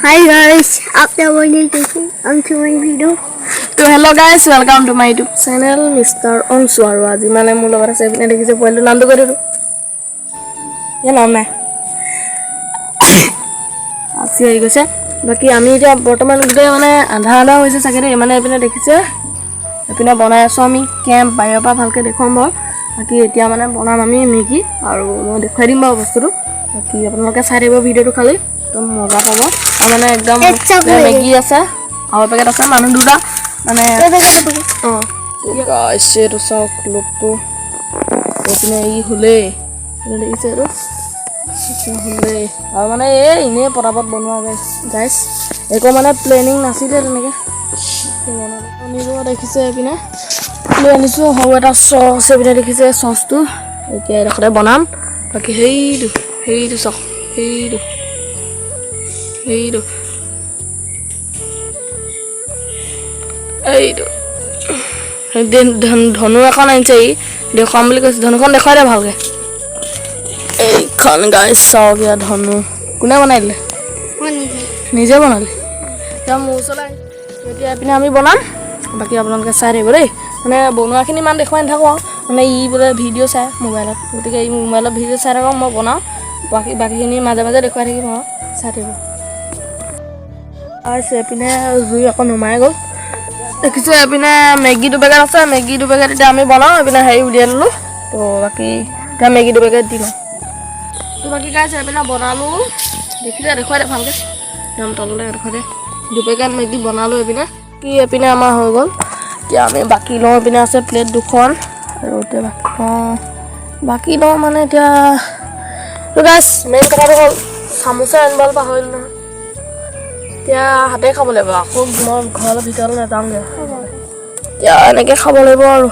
Hi guys, আপোনালোকে দেখিছে Anshuman video'. তো hello guys, welcome to my YouTube channel Mister Anshu. আৰু আজি মানে মোৰ লগত আছে, এইপিনে দেখিছে পোৱালিটো, নামটো কৈ দিওঁ। ইয়াৰ নাম নাই, আজি আহি গৈছে। বাকী আমি এতিয়া বৰ্তমান গোটেই মানে আন্ধা আন্ধা হৈছে চাগে দেই। মানে এইপিনে দেখিছে, এইপিনে বনাই আছোঁ আমি কেম্প। বাহিৰৰ পৰা ভালকৈ দেখুৱাম বাৰু। বাকী এতিয়া মানে বনাম আমি মেগী আৰু মই দেখুৱাই দিম বাৰু বস্তুটো। বাকী আপোনালোকে চাই থাকিব ভিডিঅ'টো, খালি একদম মজা পাব। আৰু মানে একদম মেগী আছে আৰু পেকেট আছে, মানুহ দুটা মানে। অঁ গাইছ, এইটো চাওক লোকটো। এইপিনে ই হ'লেই, এইপিনে দেখিছে, এইটো এতিয়া হ'লেই। আৰু মানে এই এনেই পটাপট বনোৱা গাইছ। গাইছ, একো মানে প্লেনিং নাছিলে তেনেকৈ আনিব। দেখিছে, এইপিনে লৈ আনিছোঁ সৰু এটা চচ। এইপিনে দেখিছে চচটো, এতিয়া এইডোখৰতে বনাম। বাকী সেইটো সেইটো চাওক, সেইটো সেইটো এইটো ধনু এখন আনিছে, ই দেখুৱাম বুলি কৈছে। ধনুখন দেখুৱাই দে ভালকে। এইখন গাইছ চাওক, ইয়াৰ ধনু কোনে বনাই দিলে? নিজে বনালি? এতিয়া মোৰ ওচৰলৈ আহি। এতিয়া এইপিনে আমি বনাম। বাকী আপোনালোকে চাই থাকিব দেই। মানে বনোৱাখিনি ইমান দেখুৱাই নাথাকোঁ আৰু মানে ই বোলে ভিডিঅ' চাই মোবাইলত, গতিকে ই মোবাইলত ভিডিঅ' চাই থাকক, মই বনাওঁ। বাকীখিনি মাজে মাজে দেখুৱাই থাকিম আৰু চাই থাকিব। আৰু এইপিনে জুই আকৌ নুমাই গ'ল। দেখিছোঁ, এইপিনে মেগী দুপেকেট আছে। মেগী দুপেকেট এতিয়া আমি বনাওঁ। এইপিনে হেৰি উলিয়াই ল'লোঁ। তো বাকী এতিয়া মেগী দুপেকেট দি লওঁ। তো বাকী গাইছ, এইপিনে বনালোঁ, দেখিছে? দেখুৱাই দে ভালকৈ, একদম তললৈ দেখুৱাই দে। দুপেকেট মেগী বনালোঁ। এইপিনে কি, এইপিনে আমাৰ হৈ গ'ল। এতিয়া আমি বাকী লওঁ। এইপিনে আছে প্লেট দুখন আৰু এতিয়া বাকী লওঁ, বাকী লওঁ মানে এতিয়া। তো গাইছ, মেইন কথাটো হ'ল চামুচে আনিবলৈ পাহৰিলোঁ নহয়। এতিয়া হাতে খাব লাগিব আকৌ, মই ঘৰৰ ভিতৰলৈ নাযাওঁগৈ। এতিয়া এনেকৈ খাব লাগিব আৰু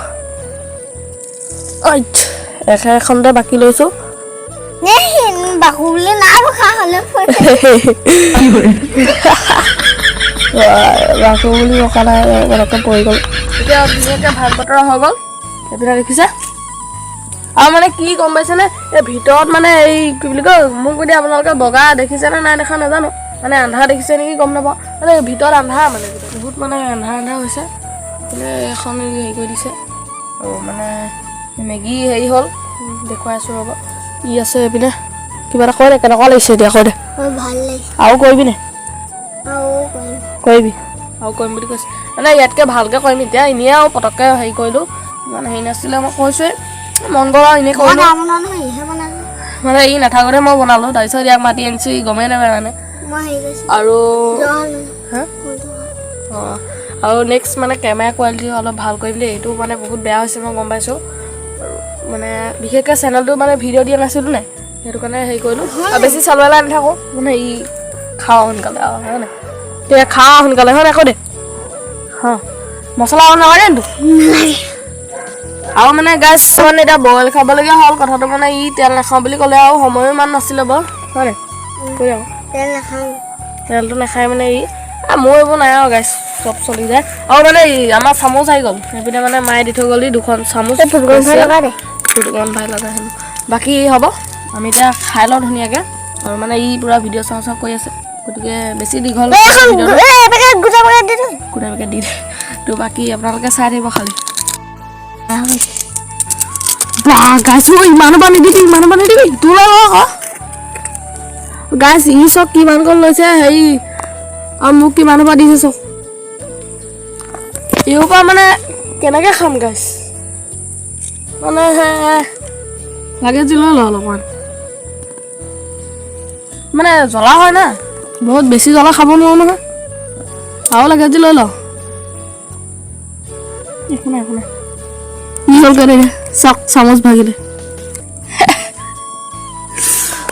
ঐত এখনতে বাকী লৈছোঁ। বাকু বুলি নাই ৰখা হ'লে। বাকো বুলি ৰখা নাই, পটককৈ পৰি গ'ল। এতিয়া ধুনীয়াকৈ ভাত বতৰা হৈ গ'ল। এইপিনে দেখিছে। আৰু মানে কি গম পাইছেনে, এই ভিতৰত মানে এই কি বুলি কয়, মোক এতিয়া আপোনালোকে বগা দেখিছেনে নাই দেখা নাজানো, মানে আন্ধাৰ দেখিছে নেকি গম নাপাওঁ। মানে ভিতৰত আন্ধাৰ, মানে বহুত মানে আন্ধাৰ আন্ধাৰ হৈছে। এইফালে এখন হেৰি কৰি দিছে আৰু মানে মেগী হেৰি হ'ল, দেখুৱাই আছোঁ ৰ'ব। ই আছে এইপিনে, কিবা এটা কৈ দে, কেনেকুৱা লাগিছে এতিয়া কৈ দে। ভাল লাগিছে। আৰু কৰিবি নে? আৰু কৰিম। কৰিবি? আৰু কৰিম বুলি কৈছে। মানে ইয়াতকৈ ভালকৈ কৰিম। এতিয়া এনেই আৰু পটককৈ হেৰি কৰিলোঁ, ইমান হেৰি নাছিলে। মই কৈছোঁৱেই, মন গ'ল আৰু এনেই মই কৰিলোঁ। নাই বনোৱা নহয়, ইহে বনাইছে। মানে ই নাথাকোঁতে মই বনালোঁ, তাৰপিছত ইয়াক মাতি আনিছোঁ, ই গমেই নাপায় মানে। মই হেৰি কৰিছোঁ। আৰু জহা। হা, অঁ, আৰু নেক্সট মানে কেমেৰা কোৱালিটি অলপ ভাল কৰিম দেই। এইটো মানে বহুত বেয়া হৈছে, মই গম পাইছোঁ। আৰু মানে বিশেষকৈ চেনেলটো মানে ভিডিঅ' দিয়া নাছিলোঁ নাই, সেইটো কাৰণে হেৰি কৰিলোঁ। আৰু বেছি চাবলৈ নাথাকোঁ, মানে ই খাওঁ সোনকালে আৰু হয় নাই? এতিয়া খাওঁ সোনকালে, হয় নাই কৈ দে। হা, মছলা আৰু নালাগে কিন্তু। আৰু মানে গাইছ, মানে এতিয়া বইল খাবলগীয়া হ'ল কথাটো, মানে ই তেল নাখাওঁ বুলি ক'লে আৰু সময়ো ইমান নাছিলে বাৰু, হয় নাই কৈ আকৌ। তেল নাখাওঁ। তেলটো নাখায় মানে ই, মোৰ এইবোৰ নাই আৰু গাইছ, চব চলি যায়। আৰু মানে ই আমাৰ চামুচ আহি গ'ল। সেইপিনে মানে মায়ে দি থৈ গ'ল দুখন চামুচ। ফুটকন লগা দে। ফুটকন ভাই লগা হেনো। বাকী হ'ব, আমি এতিয়া খাই লওঁ ধুনীয়াকৈ। আৰু মানে ই পূৰা ভিডিঅ' চাওঁ চাওঁ কৰি আছে, গতিকে বেছি দীঘল ভিডিঅ'টো গোটা পেকেট দি দে। গোটাই পেকেট দি দে। তো বাকী আপোনালোকে চাই থাকিব খালি। বা গাইছ, ইমানো পানী দিবি, ইমানো পানী দিবি, তোৰ ল আকৌ। গাইছ, ই চব কিমান কণ লৈছে হেৰি আৰু মোক কিমান সোপা দিছে চব। এইসোপা মানে কেনেকৈ খাম গাইছ? মানে লাগে যি লৈ ল অলপমান। মানে জ্বলা হয় না, বহুত বেছি জ্বলা খাব নোৱাৰো নহয়। আৰু লাগে যদি লৈ ল। একো নাই, একো নাই। কি হ'ল কেনেকৈ চাওক, চামুচ ভাগিলে,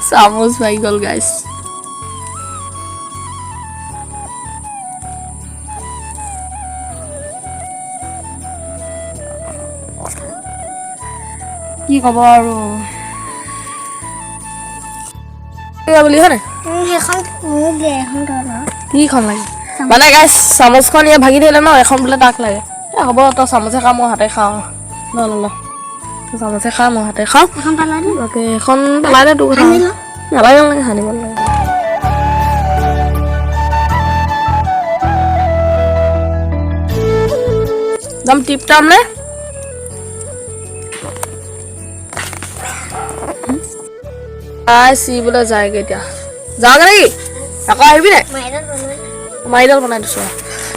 চামুচ ভাগি গ'ল গাইছ। কি ক'ব আৰু বুলি, হয় নাই? সেইখন মোক দে, এখন তই ল। কিখন লাগে মানে গাইছ, চামুচখন ইয়াত ভাগি থাকিলে ন, এখন বোলে তাক লাগে। এ হ'ব, তই চামুচে খা, মই হাতে খাওঁ। ল ল ল, তই চামুচে খা, মই হাতে খাওঁ। এখন পেলাই দে। বাকী এখন পেলাই দে, তোৰ কথা। সানি ল। নালাগে, নালাগে, সানিব নালাগে। একদম টিপ টাপ নে? I C বোলে যায়গৈ এতিয়া। যাওঁগে নেকি? আকৌ আহিবি নাই? মাৰিডাল বনাই দিছোঁ আৰু।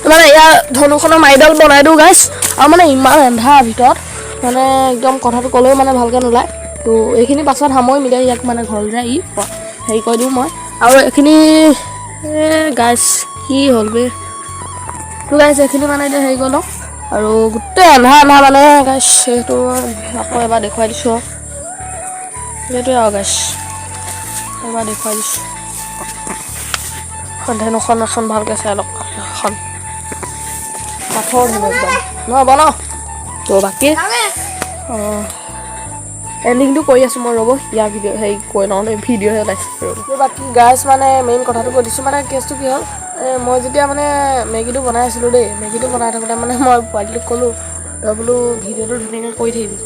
মানে ইয়াৰ ধনুখনৰ মাৰিডাল বনাই দিওঁ গাইছ। আৰু মানে ইমান এন্ধাৰ ভিতৰত, মানে একদম কথাটো ক'লেও মানে ভালকৈ নোলায়। তো এইখিনি পাছত সামৰিম। এতিয়া ইয়াক মানে ঘৰলৈ যায় ই হেৰি কৰি দিওঁ মই। আৰু এইখিনি গাইছ কি হ'ল বে? তো গাইছ, এইখিনি মানে এতিয়া হেৰি কৰি লওঁ। আৰু গোটেই আন্ধাৰ আন্ধাৰ মানে গাইছ, সেইটো আকৌ এবাৰ দেখুৱাই দিছোঁ। আৰু সেইটোৱে আৰু গাইছ, এবাৰ দেখুৱাই দিছোঁ। ধেনুখন এখন ভালকৈ চাই লওক। এখন কাঠৰ ধেনু একদম নহ'ব ন। তো বাকী এণ্ডিংটো কৰি আছোঁ মই, ৰ'ব। ইয়াৰ ভিডিঅ' হেৰি কৈ লওঁ দেই, ভিডিঅ'হে ওলাইছে, ৰ'ব। বাকী গাইছ, মানে মেইন কথাটো কৈ দিছোঁ। মানে কেছটো কি হ'ল, মই যেতিয়া মানে মেগীটো বনাই আছিলোঁ দেই, মেগীটো বনাই থাকোঁতে মানে মই পোৱালিটোক ক'লোঁ, তই বোলো ভিডিঅ'টো ধুনীয়াকৈ কৰি থাকিবি।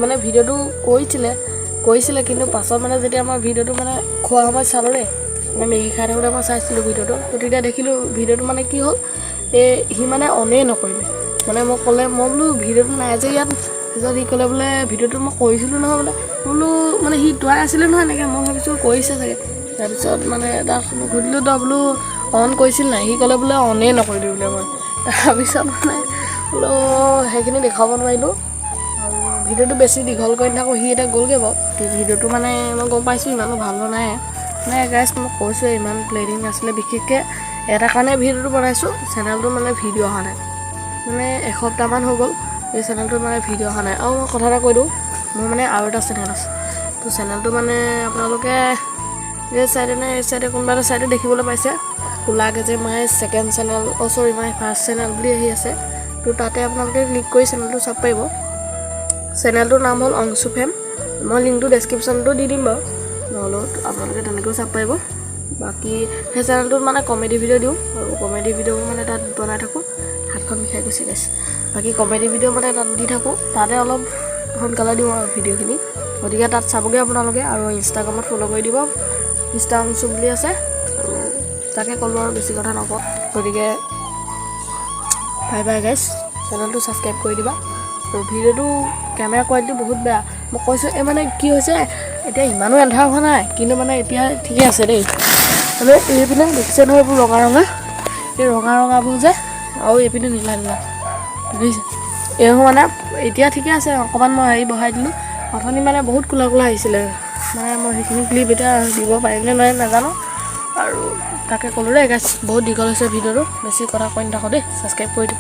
মানে ভিডিঅ'টো কৰিছিলে কৰিছিলে কিন্তু পাছত মানে যেতিয়া মই ভিডিঅ'টো মানে খোৱা সময়ত চালোঁ দেই, মানে মেগী খাই থাকোঁতে মই চাইছিলোঁ ভিডিঅ'টো, তো তেতিয়া দেখিলোঁ ভিডিঅ'টো মানে কি হ'ল, এই সি মানে অনেই নকৰিলে। মানে মই ক'লে, মই বোলো ভিডিঅ'টো নাই যে ইয়াত। তাৰপিছত সি ক'লে বোলে ভিডিঅ'টো মই কৰিছিলোঁ নহয় বোলে। বোলো মানে সি তোৱাই আছিলে নহয় এনেকৈ, মই ভাবিছোঁ কৰিছে চাগে। তাৰপিছত মানে তাক মই সুধিলোঁ, তই বোলো অন কৰিছিল নাই? সি ক'লে বোলে অনেই নকৰিলোঁ বোলে মই। তাৰপিছত মানে বোলো সেইখিনি দেখুৱাব নোৱাৰিলোঁ আৰু ভিডিঅ'টো বেছি দীঘল কৰি নাথাকোঁ। সি এতিয়া গ'লগৈ বাৰু। ভিডিঅ'টো মানে মই গম পাইছোঁ ইমানো ভাল হোৱা নাই। মানে গাইছ, মই কৈছোঁৱে ইমান প্লেনিং নাছিলে। বিশেষকৈ এটা কাৰণে ভিডিঅ'টো বনাইছোঁ, চেনেলটো মানে ভিডিঅ' অহা নাই। মানে এসপ্তাহমান হৈ গ'ল এই চেনেলটোত মানে ভিডিঅ' অহা নাই। আৰু মই কথা এটা কৈ দিওঁ, মোৰ মানে আৰু এটা চেনেল আছে। তো চেনেলটো মানে আপোনালোকে এই চাইডে নে এই চাইডে কোনোবা এটা চাইডে দেখিবলৈ পাইছে, কোলাকৈ যে my second channel, oh sorry, my first channel বুলি আহি আছে। তো তাতে আপোনালোকে ক্লিক কৰি চেনেলটো চাব পাৰিব। চেনেলটোৰ নাম হ'ল অংশু ফেম। মই লিংকটো ডেছক্ৰিপশ্যনটো দি দিম বাৰু, নহ'লেও আপোনালোকে তেনেকৈও চাব পাৰিব। বাকী সেই চেনেলটোত মানে কমেডি ভিডিঅ' দিওঁ আৰু কমেডি ভিডিঅ'বোৰ মানে তাত বনাই থাকোঁ। হাতখন বিষাই গৈছে গাইছ। বাকী কমেডি ভিডিঅ' মানে তাত দি থাকোঁ, তাতে অলপ সোনকালে দিওঁ আৰু ভিডিঅ'খিনি। গতিকে তাত চাবগৈ আপোনালোকে আৰু ইনষ্টাগ্ৰামত ফ'ল' কৰি দিব, ইনষ্টা অংশু বুলি আছে। আৰু তাকে ক'লোঁ, আৰু বেছি কথা নকওঁ। গতিকে বাই বাই গাইছ, চেনেলটো ছাবস্ক্ৰাইব কৰি দিবা। আৰু ভিডিঅ'টো কেমেৰা কোৱালিটি বহুত বেয়া, মই কৈছোঁ। এই মানে কি হৈছে, এতিয়া ইমানো এন্ধাৰ হোৱা নাই, কিন্তু মানে এতিয়া ঠিকে আছে দেই। মানে এইপিনে দেখিছে নহয় এইবোৰ ৰঙা ৰঙা, এই ৰঙা ৰঙাবোৰ যে, আৰু এইপিনে নীলা নীলা দেখিছে এইবোৰ। মানে এতিয়া ঠিকে আছে, অকণমান মই হেৰি বঢ়াই দিলোঁ। অথনি মানে বহুত ক'লা ক'লা আহিছিলে। মানে মই সেইখিনি ক্লিপ এতিয়া দিব পাৰিম নে নোৱাৰিম নাজানো। আৰু তাকে ক'লোঁ দেই গাইছ, বহুত দীঘল হৈছে ভিডিঅ'টো, বেছি কথা কৈ নাথাকোঁ দেই। ছাবস্ক্ৰাইব কৰি দিব।